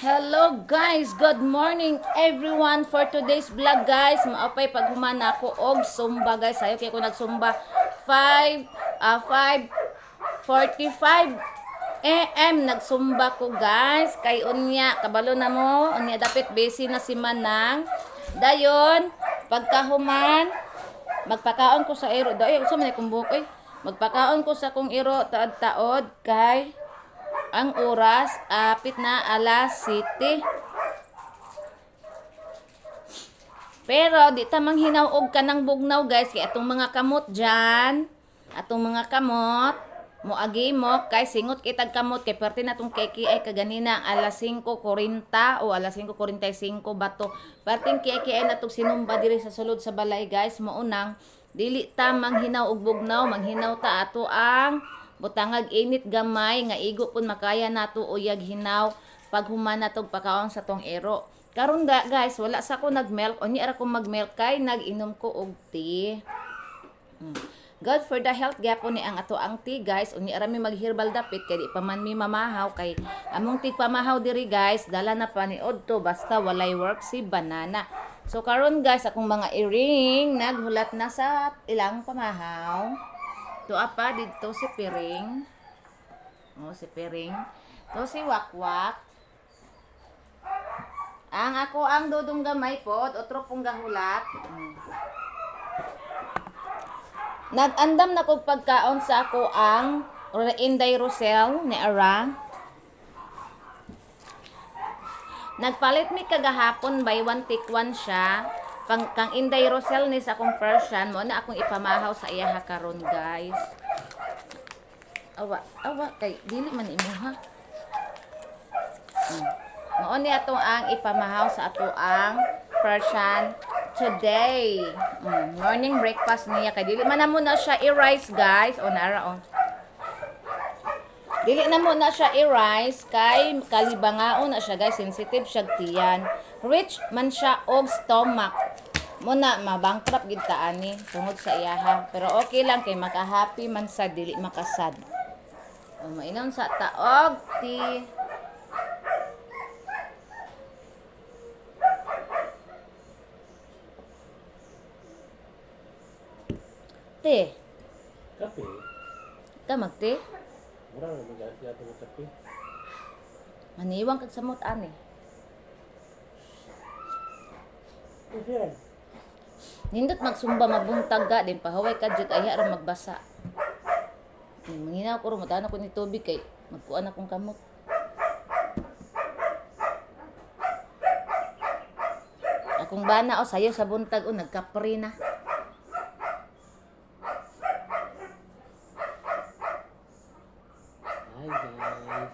Hello guys, good morning everyone for today's vlog, guys. Maapay paghuman ako og Zumba, guys. Sayo kay ko nagsumba 5 5:45 AM nagsumba ko, guys. Kay unya kabalo na mo, unya dapit busy na si Manang. Dayon pagkahuman magpakaon ko sa iro. Dayon unsa man akong buhok oy. Magpakaon ko sa akong iro taod-taod kay ang oras, apit na alas 7. Pero di ta manghinaw og kanang bugnaw, guys, kay atong mga kamot dyan, atong mga kamot, moagi mo kay singot kitag kamot kay perti na tong keki ay kaganina alas 5:40 o alas 5:45 bato. Perting keki ay natong sinumba diri sa sulod sa balay, guys, maunang dili ta manghinaw og bugnaw, manghinaw ta ato ang butangag init gamay nga igo pun makaya nato uyag hinaw paghuman natog pakaon sa tong ero. Karon ga guys, wala sa ko nagmilk, unya ra ko magmilk kay nag-inom ko og tea. Good for the health gyapon ni ang ato ang tea, guys. Unya ra mi magherbal dapit kay di pa man mi mamahaw kay among tigpamahaw diri, guys, dala na pa ni Odto basta walay work si banana. So karon guys, akong mga iring naghulat na sa ilang pamahaw. Tuwa pa didto si Piring. Oh, si Piring. To si Wakwak. Ang ako ang dudong gamay pod, otro pong gahulat. Nag-andam na kog pagkaon sa ako ang Inday Rosel ni Ara. Nagpalit mi kagahapon, buy one take one siya. Pang kang Inday Rosel ni sa akong Persian mo na akong ipamahaw sa iyaha karon, guys. Awa, awa kay dili man imuha. Mao ni ato ang ipamahaw sa ato ang Persian today. Morning breakfast niya kay dili man na mo na siya i-rice, guys. O nara oh. Dili na mo na siya i-rice kay kalibangaon na siya, guys, sensitive siya tiyan. Rich man siya og stomach. Mo na mabankrupt gid ta ani tungod sa iyaha. Pero okay lang kay maka-happy man sa dili makasad. O, mainom sa taog tea. Te, Kape? ka magte? Mura na mag-aasyato ng kape. Maniwang kag samot ani. Ano yan? Nindot magsumba mabuntag ga din pahaway ka jud ay ra magbasa. Manginaw ko ro mutana ko ni tubig kay magkuan akong kamot. Akong bana o sayo sa buntag o nagkapri na. Hi guys.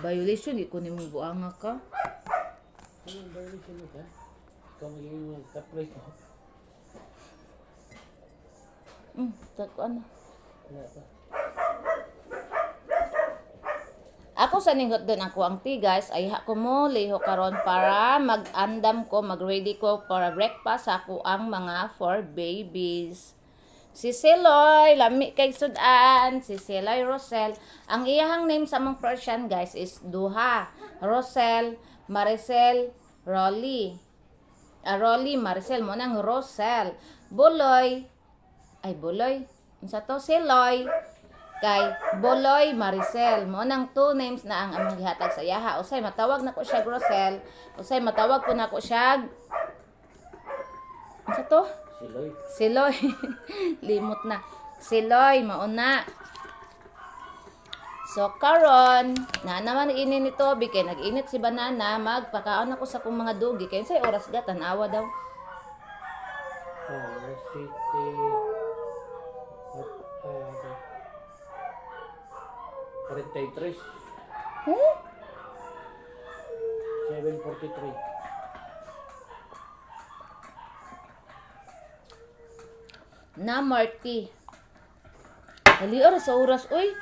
Violation di ko nimong buanga ka. Anong violation mo ka? Ikaw magiging magkapre ko. Tagkuan na. Wala pa. Ako sa ningot doon ako ang tea, guys, ay ko mo liho karon para mag-andam ko, mag-ready ko para breakfast ako ang mga four babies. Si Siloy, lami kay sudan, si Siloy Rosel. Ang iyahang name sa among Persian, guys, is duha. Rosel, Maricel, Rolly. Ah, Rolly, Maricel, mo nang Rosel. Buloy, ay Buloy, unsa to? Siloy, kay Boloy Maricel. Mo nang two names na ang among gihatag sa iyaha. Usay matawag nako siya Rosel, usay matawag ko nako siya, unsa to? Siloy. Siloy. Limot na. Siloy, mauna. So karon, na naman ini ni Toby kay nag-init si banana, magpakaon ako sa kong mga dugi kay say oras ga tan-awa daw. Oh, city. At, 43. Huh? 7:43. Na Marty. Dali oras sa oras oy.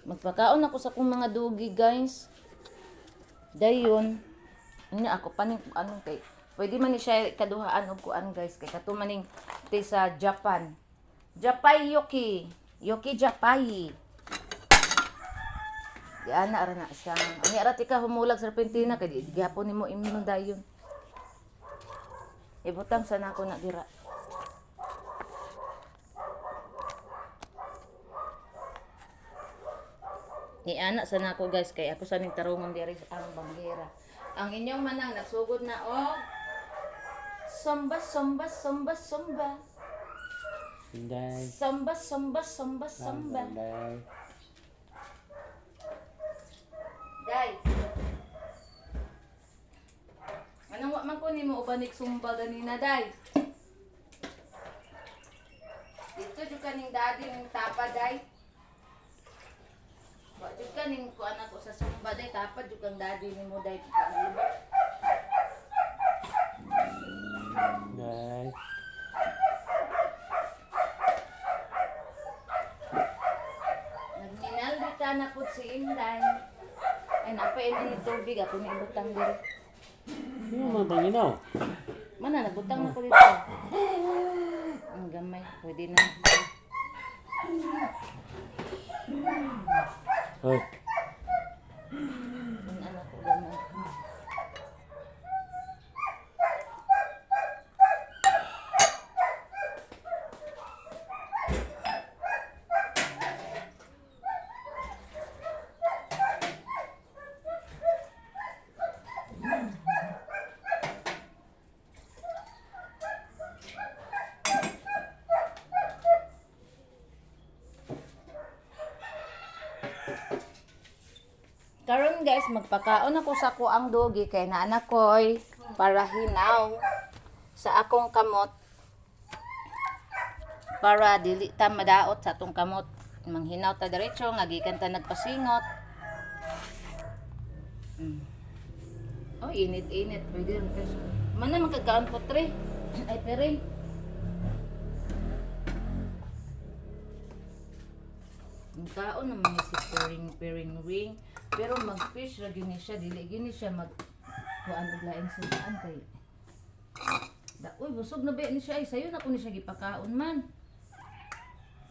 Magpakaon ako sa kong mga dugi, guys. Dayon. Ano ako paning anong kay pwede man ni siya kaduhaan og kuan, guys, kay kato maning te sa Japan. Japay Yuki. Yuki Japay. Di ana ra na siya. Ani ara ti ka humulag serpentina kay di gihapon nimo imnon dayon. Ibutang sa nako na dira. Ni ana sa nako, guys, kay ako sa ning tarungon diri ang banggera. Ang inyong manang nagsugod na og samba, samba, samba, samba. Inday. Samba, samba, samba, samba. Inday. Day. Anong wa man ko nimo ubanik sumba ganina, day? Dito jud ka ning daddy ning tapa, day. Wa jud ka ning kuan ako sa sumba, day, tapa jud kang daddy nimo, day. Inday. Nagninal di ta na pud si Inday. Ay napa ini ni tubig ako ni ibutang diri. Ano mga banginaw? Mana nagbutang na ko dito. Ang gamay, pwede na. Hoy. Ang anak ko gamay. Karon, guys, magpakaon ako sa kuang dogi kay naana koy para hinaw sa akong kamot para dili ta madaot sa atong kamot. Manghinaw ta diretso nga gikan ta nagpasingot. Oh, init-init. Pwede rin kasi. Mana magkakaon po tre. Ay, pere. Ang kaon naman ni si Pering Pering Ring. Pero mag-fish ra gyud ni siya, dili gyud ni siya mag kuan og laing sudan kay Da, uy, busog na ba ni siya ay sayo na ko ni siya gipakaon man.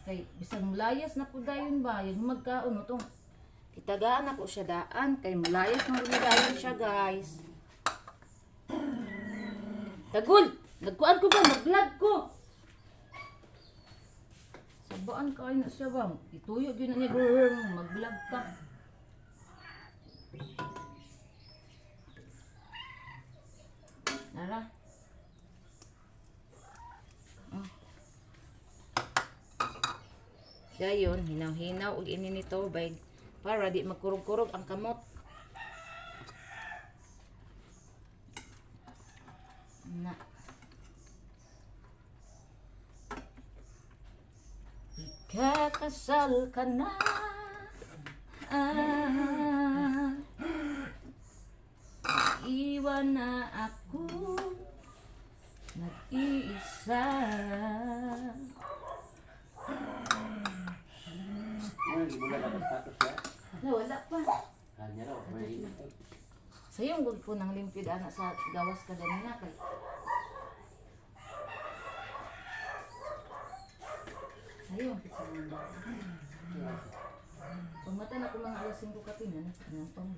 Kay bisag mulayas na po dayon ba, yung magkaon mo tong kitagaan ako siya daan kay mulayas na rin dayon siya, guys. Tagul, nagkuan ko ba, nag-vlog ko. Sabaan kayo na siya ba? Ituyo yun na niya, girl. Mag-vlog ka. Nara. Dayon, hinaw-hinaw og ini ni tubig para di magkurog-kurog ang kamot. Na. Ikakasal ka na. Ah, iwan na ako. Nag-iisa. Ano, di mo na status ya? Wala, wala pa. Kanya raw, may Sayong gud po nang limpid ana sa gawas ka ganina kay. Sayong pud sa mundo. Pagmata na ko mga alas 5 kapina na nang pang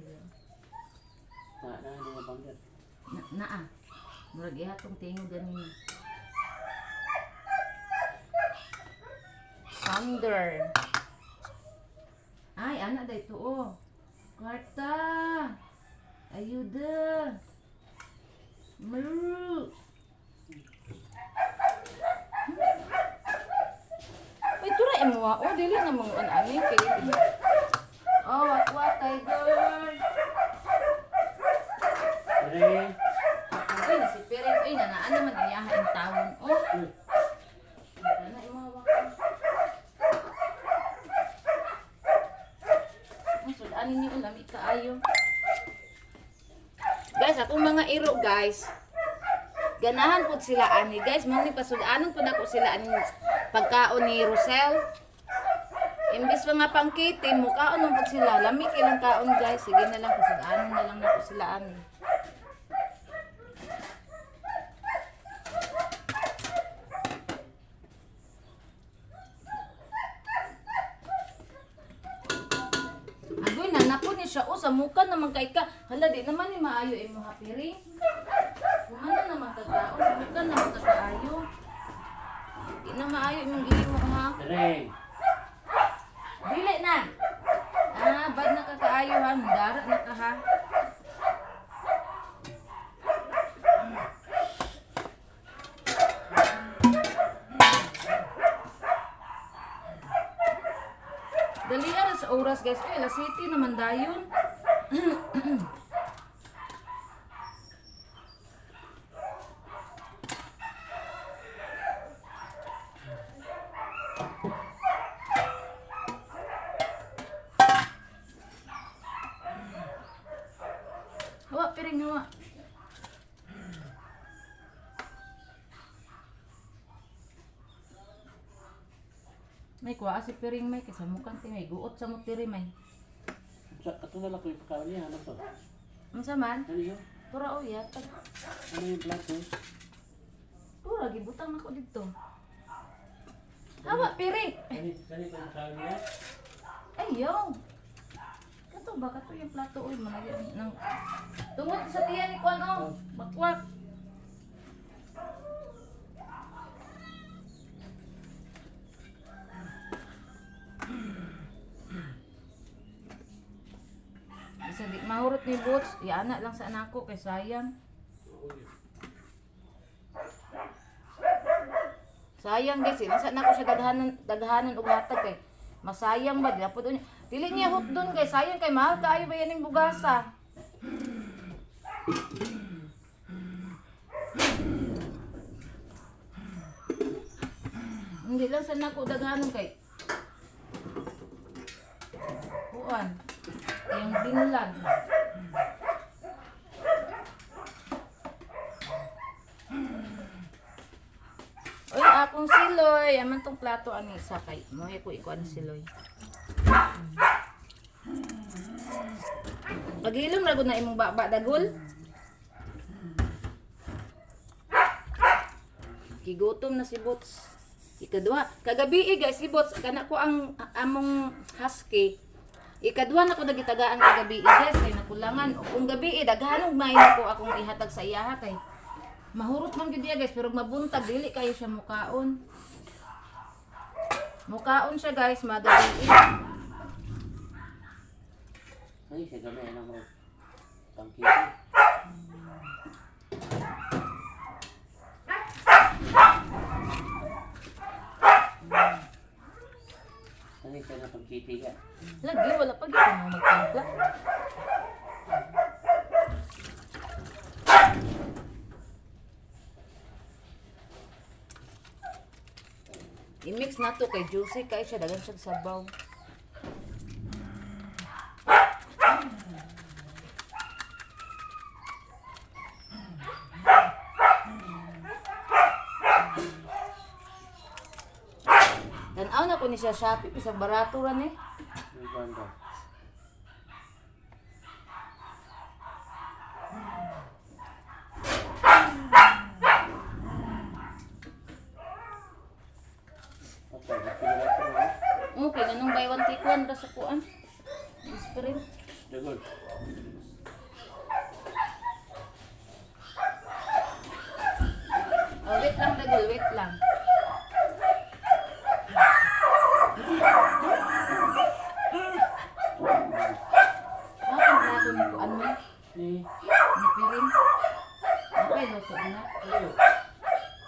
Na, na, di na bangger. Na naa. Murag ihatong tingo ganina. Thunder. Ay, ana day to oh. Kwarta. Ayuda. Maru. Ay, tura mo ah. Oh, dili na mga ani kay. Oh, aqua tiger. Pere. Ay, si Pereng, ay, nanaan naman iyaha ang tawon. Oh. Ana imo hawak. Ang sudan ninyo lami kaayo. Guys, akong mga iro, guys. Ganahan pud sila ani, guys. Mao ni pasudanon pud ako sila ani pagkaon ni Rosel. Imbis pa nga pangkiti, mukaon man pud sila. Lami ilang kaon, guys. Sige na lang pasudanon na lang nako sila ani. Agoy na. siya o sa muka naman kay ka. Hala, di naman ni maayo imo ha, Piring. Kumana naman kagkaon, sa muka naman ka kaayo. Di na maayo imong gihimo ha. Piring. Dili na. Ah, bad na ka kaayo ha, mudara na ka ha. Dali ara sa oras, guys, kay alas 7 naman dayon. Hawa, Piring, hawa. May kuha si Piring may kaysa mukhang ti may guot sa mutiri may. Sa kato na lang ko yung pagkaon niya. Ano to? Unsa man? Ano yun? Tura o ya. Ano yung plato? Tura gibutang nako didto. Hawa, Piring. Kani ko yung pagkaon niya? Ayaw. Kato ba kato yung plato oy mga nang tungod sa tiyan ni kuan oh. Bakwak. Bisa di mahurot ni Boots, iana lang sa anak ko kay sayang. Sayang guys, eh. Nasa na ko siya daghanan daghanan og hatag kay masayang ba di na pud unya. Dili niya hook dun guys, sayang kay mahal kaayo ba yaning bugasa. Hindi lang sa nako daghanon kay kuan. Yung binlan. Uy, akong siloy. Aman tong plato ani isa kay mo ko ikuan siloy. Pagilom ra gud na imong baba dagol. Gigutom na si Boots. Ikadua. Kagabi eh, guys, si Boots, kana ko ang among husky. Ikadua na ko nagitagaan kagabi eh, guys, kay nakulangan. Kung gabi eh, daghan og maayo ko akong ihatag sa iyaha kay mahurot man gyud niya guys, pero mabuntag dili kayo siya mukaon. Mukaon siya guys, magabi eh. Ay, siya gamay. Ano mo? Tangkiti. Ano siya na pagkiti ka? Lagi wala pa gyud mo magtimpla. I-mix na to kay juicy kay siya dagan siya sabaw. Tan-aw na ko ni siya Shopee bisag barato ra ni. Yung banda. Okay, nakilala ko na. Okay, ganun buy one take one ra sa kuan. Aspirin. Dagol. Oh, wait lang, Dagol, wait lang. Ah, ang plato ni kuan mo. Ni. Ni Piring. Okay, luto na. Ano?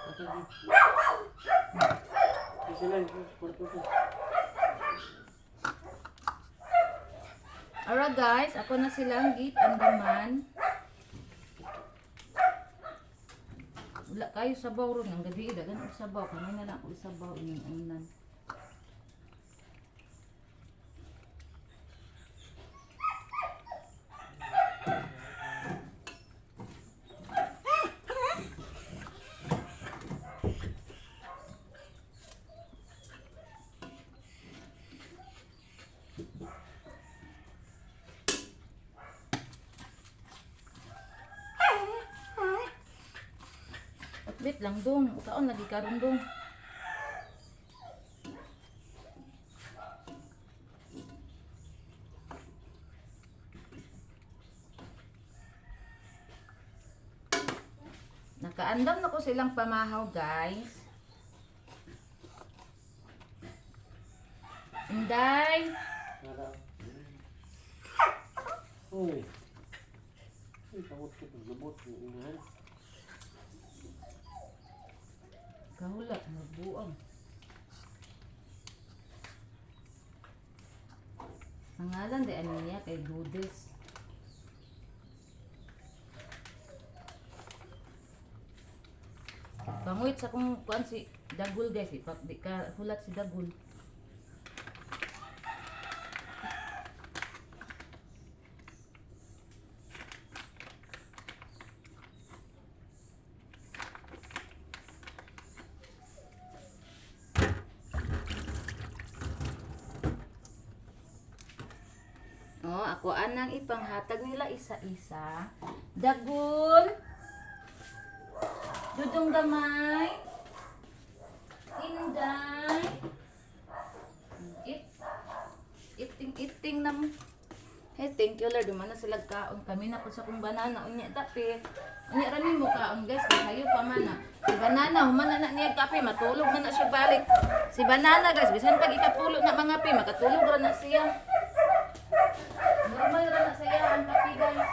Ito di. Ito lang, kwarto ko. Alright guys, ako na silang git andaman. Wala kayo sabaw ron ang gabi dagan og sabaw kami na lang og sabaw inyong unan. Wait lang dong, kaon lagi karon dong. Kaandam na ko silang pamahaw, guys. Inday! Nara. Uy. Uy, kamot ko. Lubot. Yung unahan. Kahulat, magbuang. Pangalan di ano niya kay Dudes. Panguit sa kung kuan si Dagul, guys, ipak di ka hulat si Dagul. Oh, ako anang ipanghatag nila isa-isa. Dagul. Dudong gamay. Inday. It. Iting iting nam. Hey, thank you Lord. Dumana sila kaon. Kami na po sa kong banana. Unya tapi. Unya rami mo kaon, guys. Kayo pa man na. Si banana, humana na niya kape. Matulog na na siya balik. Si banana, guys. Bisan pag ikapulo na mga pi, makatulog ra na siya. Normal ra na saya ang kape, guys.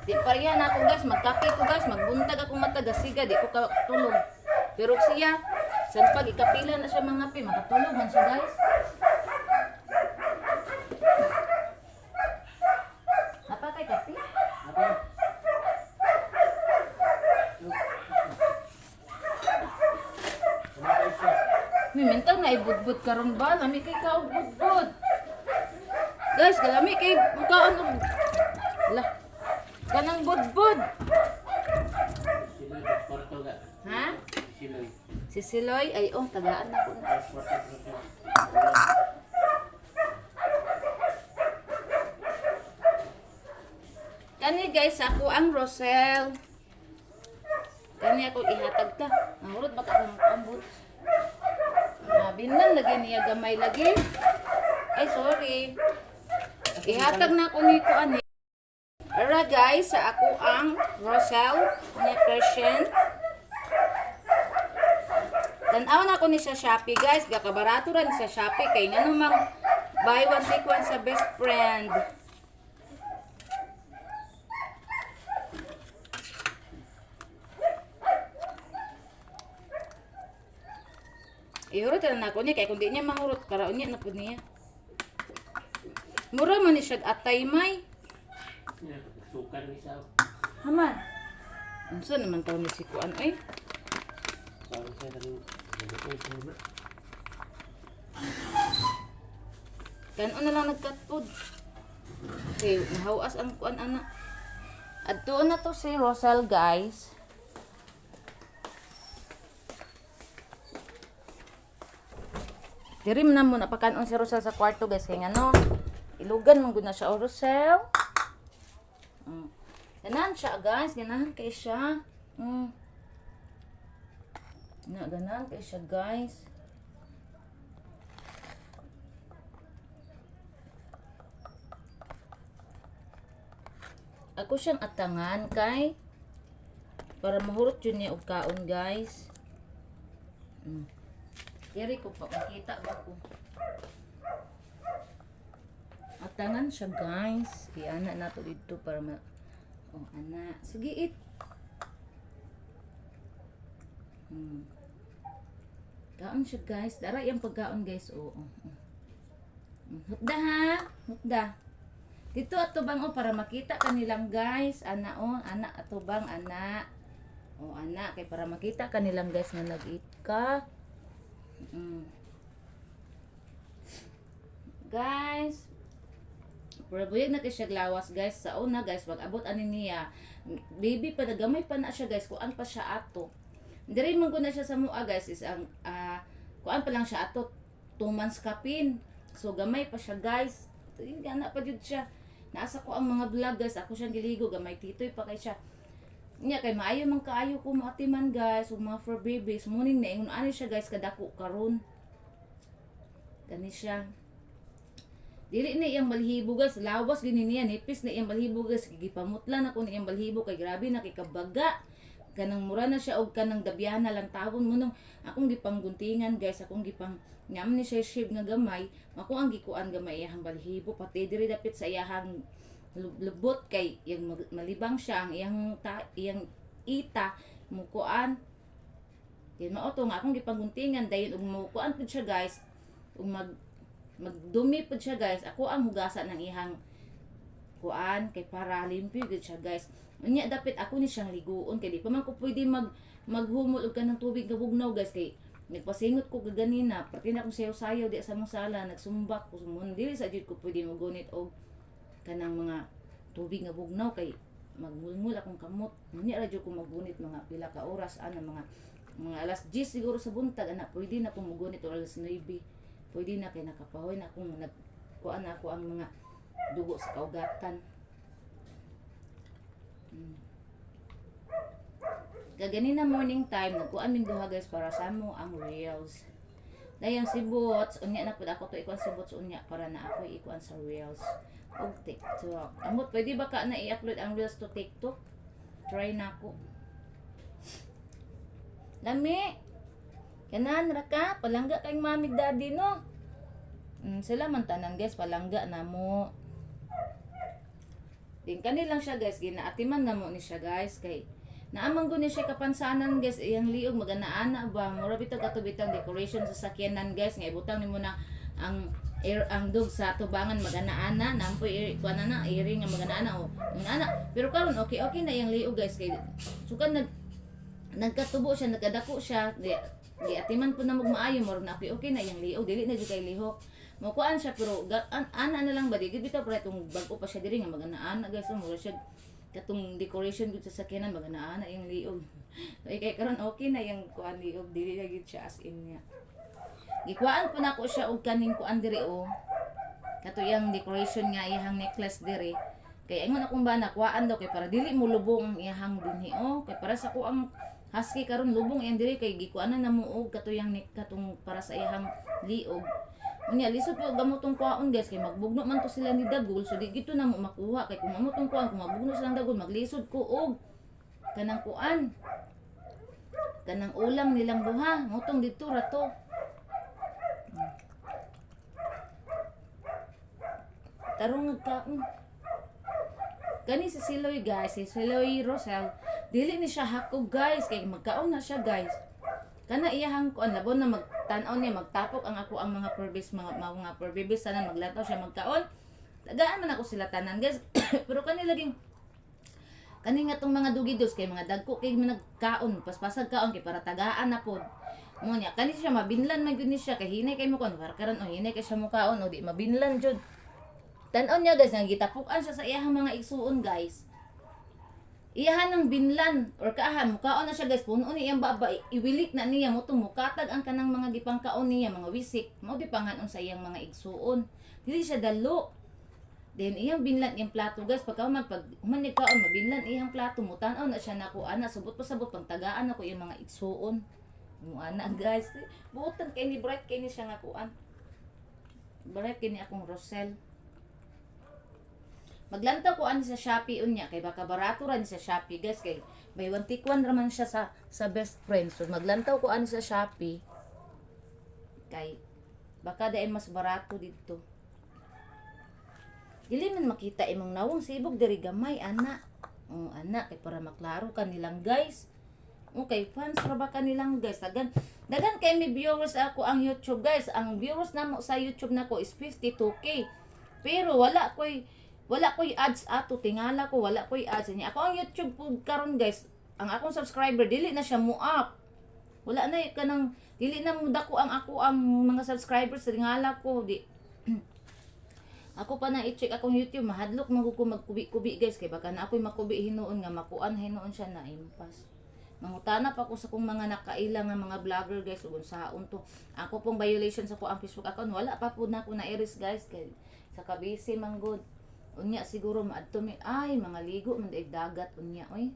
Di pareha na ako, guys, magkape ko, guys, magbuntag ako mata gasiga, di ko katulog. Pero siya, san pag ikapila na siya mga pi, makatulog man siya, guys. Napa kay kape? Apa? Kumatay siya. May mental na ibudbud karon ba? Lami kay ka og budbud. Guys, kalami kay mukaon og lah. Kanang budbud. Siloy, kwarto ga. Ha? Siloy. Si Siloy ay oh tagaan na ko na. Kwarto, kwarto. Kani guys, ako ang Rosel. Kani ako ihatag ta. Nangurot ba ka akong ambot? Mabinan lagi niya gamay lagi. Ay, sorry. Ihatag na ako ni ko ani. Ara guys, sa ako ang Rosel ni Persian. Tanaw na ako ni sa Shopee, guys, gakabarato ra ni sa Shopee kay ngano mang buy one take one sa best friend. Ihurot na nako niya kay kung di niya mahurot karaon niya na pud niya. Mura man ni siya atay may. Sukan ni sa. Haman. Unsa naman taon ni si Kuan ay? Parang siya nang nagutol sa mga. Kanon na lang nagkatpod. Okay, nahawas ang kuan ana. Adto na to si Rosal, guys. Diri man na mo napakanon si Rosal sa kwarto, guys, kay ngano ilugan man gud na siya o Rosel. Ganahan siya, guys, ganahan kay siya. Na ganahan kay siya, guys. Ako siyang atangan kay para mahurot yun niya og kaon, guys. Diri ko pa makita ba ko. Atangan siya, guys. Iana nato dito para ma. Oh, ana. Sige, it. Kaon siya, guys. Dara yung pagkaon, guys. Oo. Oh, oh. Hukda ha. Hukda. Dito atubang o para makita kanilang, guys. Ana o, ana atubang ana. O ana kay para makita kanilang, guys, nga nag-eat ka. Guys, pero buyag na kay siya lawas, guys. Sa una, guys, wag abot ani niya. Baby pa nagamay pa na siya, guys, kuan pa siya ato. Diri man ko na siya sa mua, guys, is ang kuan pa lang siya ato 2 months kapin. So gamay pa siya, guys. Hindi ana pa jud siya. Naasa ko ang mga vlog, guys, ako siyang giligo gamay titoy pa kay siya. Nya kay maayo man kaayo ko moatiman, guys, ug mga for babies muning na ingon ani siya, guys, kadako karon. Kani siya. Dili na iyang balhibo, guys, lawas gini niya, nipis na iyang balhibo, guys, gipamutla na ko ni iyang balhibo kay grabe na kay kabaga. Kanang mura na siya og kanang dabyana lang tawon mo nung akong gipangguntingan, guys, akong gipang ngam ni siya shave nga gamay, ako ang gikuan gamay iyang balhibo pati diri dapit sa iyahang lubot kay iyang malibang siya ang iyang ta, iyang ita mukuan. Din mao to nga akong gipangguntingan dayon ug mukuan pud siya, guys, ug magdumi pud siya, guys, ako ang hugasan ng iyang kuan kay para limpyo gud siya, guys. Unya dapit ako ni siyang liguon kay di pa man ko pwede maghumol og kanang tubig nga bugnaw, guys, kay nagpasingot ko kaganina, parte na akong sayaw-sayaw di sa mong sala, nagsumbak ko sumon, dili sa jud ko pwede mogunit og kanang mga tubig nga bugnaw kay magmulmul akong kamot. Unya ra jud ko maggunit mga pila ka oras ana, mga alas 10 siguro sa buntag ana pwede na akong mogunit o alas 9 pwede na kay nakapahoy na akong nag kuan na ako ang mga dugo sa kaugatan. Kaganina morning time, nagkuan ming duha, guys, para sa mo ang reels. Dayon si Boots, unya na pud ako to ikuan si Boots unya para na ako ikuan sa reels og TikTok. Amot, pwede ba ka na i-upload ang reels to TikTok? Try na ako. Lami. Kanan ra ka, palangga kay mami daddy, no. Sila man tanan, guys, palangga na mo. Din kani lang siya, guys, ginaatiman na mo ni siya, guys, kay naamang ni siya kapansanan, guys, iyang liog magana-ana ba, mura bitaw kato bitang decoration sa sakyanan, guys, nga ibutang nimo na ang air ang dog sa tubangan, magana-ana nampoy kuan na na airing nga magana-ana o ana. Pero karon okay okay na iyang liog, guys, kay sukan nagkatubo siya, nagkadako siya, di giatiman po na maayo, murag na okay okay na iyang liog, dili na jud kay lihok. Mokuan siya pero ana na lang ba, di gid bitaw para itong bag-o pa siya diri nga magana-ana, guys, so, mura siya katong decoration gud sa sakyanan, magana-ana iyang liog. Ay kay karon okay na iyang kuan liog, dili na gid siya as in nga. Gikuan po nako siya og kaning kuan diri o. Kato iyang decoration nga iyang necklace diri. Kay ingon akong bana, kuhaan daw kay para dili mo lubong ang iyahang dinhi o. Kay para sa ko ang husky karon lubong iyang diri kay gikuanan na mo og kato iyang neck katong para sa iyahang liog. Unya lisod po gamotong kuhaon, guys, kay magbugno man to sila ni Dagol, so di gito na mo makuha kay kung mamutong kuhaan, kung magbugno silang Dagol, maglisod ko og kanang kuan kanang ulang nilang duha motong didto ra to. Tarong nagkaon. Kani si Siloy, guys, si Siloy Rosel, dili ni siya hakog, guys, kay magkaon na siya, guys. Kana iyahang kuan labon na magtan-aw niya magtapok ang ako ang mga purpose mga mga purpose sana maglantaw siya magkaon. Tagaan man ako sila tanan, guys. Pero kani laging kani nga tong mga dugidos kay mga dagko kay nagkaon, paspasag kaon kay para tagaan na pod. Mo niya kani siya mabinlan man gyud ni siya kay hinay kay mo kon para karon oh hinay kay siya mo kaon o di mabinlan jud. Tan-on niya, guys, nga gitapukan siya sa iyahang mga igsuon, guys. Iyahan ng binlan or kaahan mukaon na siya, guys, puno ni iyang baba, iwilik na niya mo mukatag ang kanang mga gipangkaon niya, mga wisik mao di panganon sa iyang mga igsuon, dili siya dalo. Then iyang binlan iyang plato, guys, pagka man pag human niya kaon mabinlan iyang plato, mutan-aw na siya nako ana, subot pa sabot pangtagaan ako iyang mga igsuon mo ana, guys. Buotan kay ni bright kay ni siya nga kuan, bright kay ni akong Rosel. Maglantaw ko ani sa Shopee unya kay baka barato ra ni sa Shopee, guys, kay buy one take one ra man siya sa Best Friend. So maglantaw ko ani sa Shopee kay baka dahil mas barato didto. Dili man makita imong nawong, sibog diri gamay ana. Oh ana kay para maklaro kanilang, guys. Okay, fans ra ba kanilang, guys? Dagan dagan kay may viewers ako ang YouTube, guys. Ang viewers namo sa YouTube nako is 52K. Pero wala ko'y ads ato, tingala ko wala ko'y ads niya. Ako ang YouTube po karon, guys, ang akong subscriber dili na siya mo up. Wala na kanang dili na mo dako ang ako ang mga subscribers, tingala ko di ako pa na i-check akong YouTube, mahadlok man ko magkubi-kubi, guys, kay baka na ako'y makubi hinuon nga makuan hinuon siya na impas. Mangutana pa ko sa kong mga nakaila nga mga vlogger, guys, ug unsaon to. Ako pong violation sa ko ang Facebook account, wala pa po na ako na iris, guys, kay sa kabisi man gud. Unya siguro maadto mi ay mga ligo man daig dagat unya oy.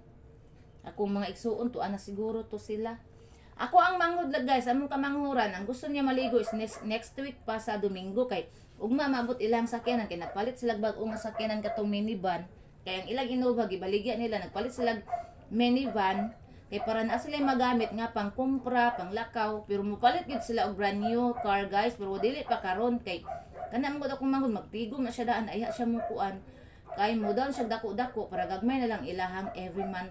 Akong mga igsuon to ana siguro to sila. Ako ang manghod lang, guys, among kamanghuran, ang gusto niya maligo is next week pa sa Domingo kay ugma maabot ilang sakyanan kay nagpalit sila bag-o nga sakyanan katong minivan. Kay ang ilang Innova gibaligya nila, nagpalit sila minivan kay para na sila magamit nga pang kumpra, pang lakaw, pero mopalit gyud sila og brand new car, guys, pero dili pa karon kay kana man gud akong manghod magtigom na siya daan, ayha siya mo kuan kay mo down siya dako-dako para gagmay na lang ilahang every month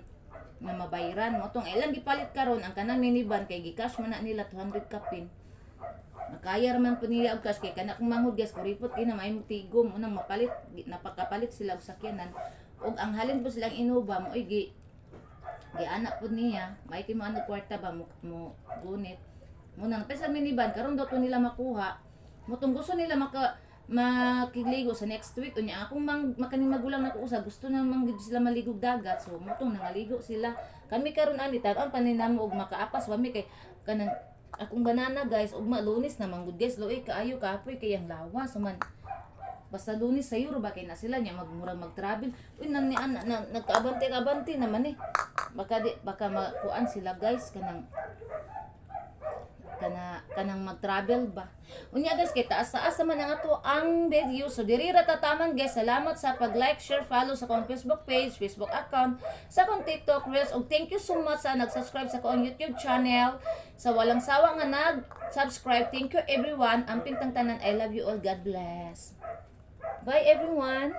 nga mabayran mo tong ilang gipalit karon ang kanang minivan kay gicash man na nila 200 kapin. Makaya ra man po nila og cash kay kana kung manghod, guys, kuripot kay na may tigom unang mapalit napakapalit sila og sakyanan og ang halin po silang Innova mo gi gianak po niya may kay mo ano kwarta ba mo gunit mo nang sa minivan karon daw to nila makuha mo tong gusto nila makigligo sa next week. Unya akong mang makaning magulang na ko usa gusto na man gid sila maligog dagat, so mo tong nangaligo sila. Kami karon ani tan-on paninamo og makaapas wa mi kay kanang akong banana, guys, ugma Lunes na manggud, guys, luoy kaayo, kapoy kay ang lawas man. Basta Lunes sayo ra ba kay na sila niya magmurag mag-travel. Uy, nang ni ana na, nagkaabante abante naman eh. Baka di baka makuan sila, guys, kanang kanang mag-travel ba. Unya, guys, kay taas-taas naman ang ato ang video. So diri ra tataman, guys. Salamat sa pag-like, share, follow sa akong Facebook page, Facebook account, sa akong TikTok Reels ug thank you so much sa nag-subscribe sa akong YouTube channel. Sa walang sawa nga nag-subscribe. Thank you, everyone. Amping tang tanan. I love you all. God bless. Bye, everyone.